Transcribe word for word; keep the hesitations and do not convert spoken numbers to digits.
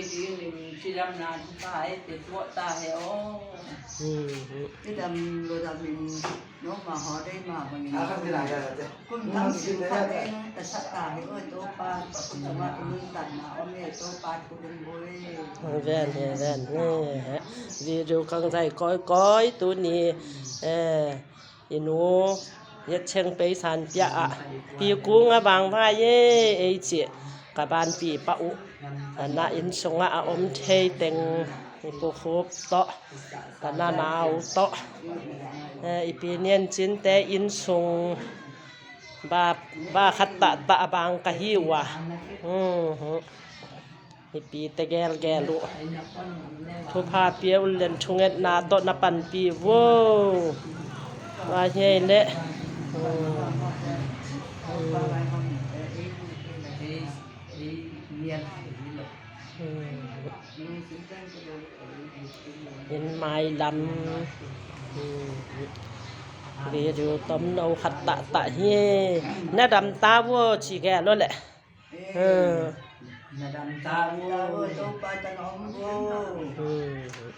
Ding in cidamna thupha ei pia tuah ta hen aw. Hmm. Cidam lo dam in noma haw dei mah bangin kum tam sim khat ei nong tasak ta hen aw Topa, Topa nuntakna om ei Topa thu ding boi. Ven he ven he. Video kang zai koi koi tuni. Eh. I nu Yet Cheng Pei San Pia ah, pi kung a vangvai e ei ci, ka banpi pah uh. Ka na inn sungah a om thei teng i pu Khup tawh, ka na nau tawh, eh, i pi Nian Cin te inn sung ba, ba khat tahtah a bang ka hi uh a. Hmm, hmm. Hih pite gelgel uh. Thupha pia un len thungetna tawh na panpih uh. Vai hiai leh. In mailam. Video tomno khat tahtah hi. Na dam ta uh ci gel uh leh. Hmm. Na dam ta uh. Topa tang om uh. Hmm.